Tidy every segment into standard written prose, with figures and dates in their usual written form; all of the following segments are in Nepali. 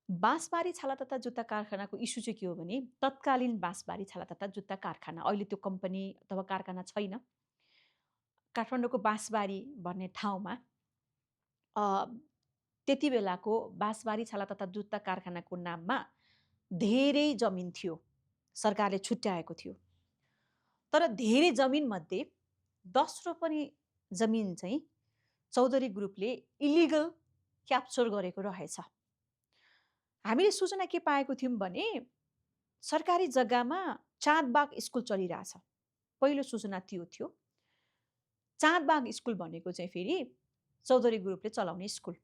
बाँसबारी छाला तथा जुत्ता कारखानाको इस्यु चाहिँ के हो भने, तत्कालीन बाँसबारी छाला तथा जुत्ता कारखाना, अहिले त्यो कम्पनी अथवा कारखाना छैन। काठमाडौँको बाँसबारी भन्ने ठाउँमा अ, त्यति बेलाको बाँसबारी छाला तथा जुत्ता कारखानाको नाममा धेरै जमिन थियो। सरकारले छुट्याएको थियो। तर धेरै जमिनमध्ये 10 रोपनी जमिन चाहिँ चौधरी ग्रुपले इलिगल क्याप्चर गरेको रहेछ। हामीले सूचना के पाएको थियौँ भने, सरकारी जग्गामा चाँदबाग स्कुल चलिरहेछ। पहिलो सूचना त्यो थियो। चाँदबाग स्कुल भनेको चाहिँ फेरि चौधरी ग्रुपले चलाउने स्कुल।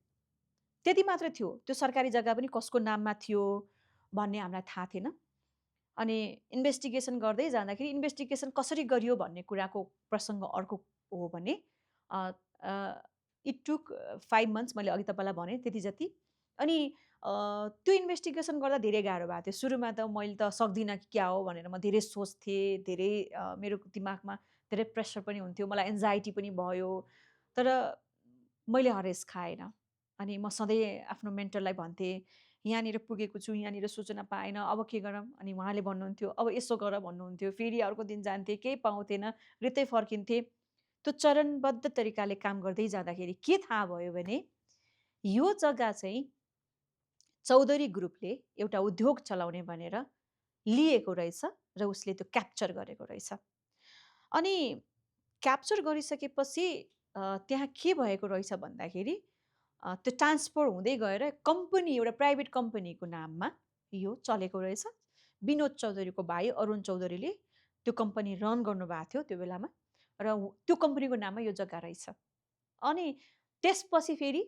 त्यति मात्र थियो। त्यो सरकारी जग्गा पनि कसको नाममा थियो भन्ने हामीलाई थाहा थिएन। अनि इन्भेस्टिगेसन गर्दै जाँदाखेरि इन्भेस्टिगेसन कसरी गरियो भन्ने कुराको प्रसङ्ग अर्को हो भने a a, it took 5 months मैले अघि तपाईँलाई भनेँ त्यति जति। अनि त्यो इन्भेस्टिगेसन गर्दा धेरै गाह्रो भएको थियो। सुरुमा त मैले त सक्दिनँ कि क्या हो भनेर म धेरै सोच्थेँ, धेरै मेरो दिमागमा धेरै प्रेसर पनि हुन्थ्यो, मलाई एन्जाइटी पनि भयो। तर मैले हरेस खाएन। अनि म सधैँ आफ्नो मेन्टरलाई भन्थेँ, यहाँनिर पुगेको छु, यहाँनिर सूचना पाएन, अब के गरौँ? अनि उहाँले भन्नुहुन्थ्यो, "अब यसो गर" भन्नुहुन्थ्यो। फेरि अर्को दिन जान्थेँ, केही पाउँथेन, रित्तै फर्किन्थेँ। त्यो चरणबद्ध तरिकाले काम गर्दै जाँदाखेरि के थाहा भयो भने, यो जग्गा चाहिँ चौधरी ग्रुपले एउटा उद्योग चलाउने भनेर लिएको रहेछ र उसले त्यो क्याप्चर गरेको रहेछ। अनि क्याप्चर गरिसकेपछि त्यहाँ के भएको रहेछ भन्दाखेरि त्यो ट्रान्सफर हुँदै गएर कम्पनी एउटा प्राइभेट कम्पनीको नाममा यो चलेको रहेछ। विनोद चौधरीको भाइ अरुण चौधरीले त्यो कम्पनी रन गर्नुभएको थियो त्यो बेलामा र त्यो कम्पनीको नाममा यो जग्गा रहेछ। अनि त्यसपछि फेरि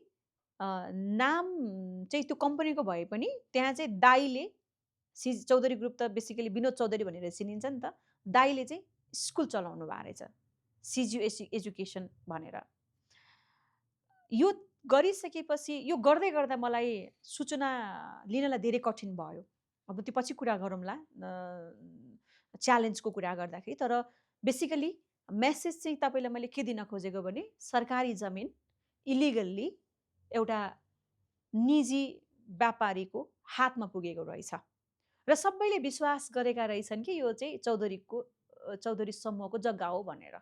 नाम चाहिँ त्यो कम्पनीको भए पनि त्यहाँ चाहिँ दाइले चौधरी ग्रुप त बेसिकली विनोद चौधरी भनेर चिनिन्छ नि त। दाइले चाहिँ स्कुल चलाउनु भएको रहेछ। सिज्यू एजुकेसन भनेर। यो गरिसकेपछि यो गर्दै गर्दा मलाई सूचना लिनलाई धेरै कठिन भयो। अब त्यो पछि कुरा गरौँला च्यालेन्जको कुरा गर्दाखेरि। तर बेसिकली मेसेज चाहिँ तपाईँलाई मैले के दिन खोजेको भने, सरकारी जमिन इलिगल्ली एउटा निजी व्यापारीको हातमा पुगेको रहेछ र सबैले विश्वास गरेका रहेछन् कि यो चाहिँ चौधरी समूहको जग्गा हो भनेर।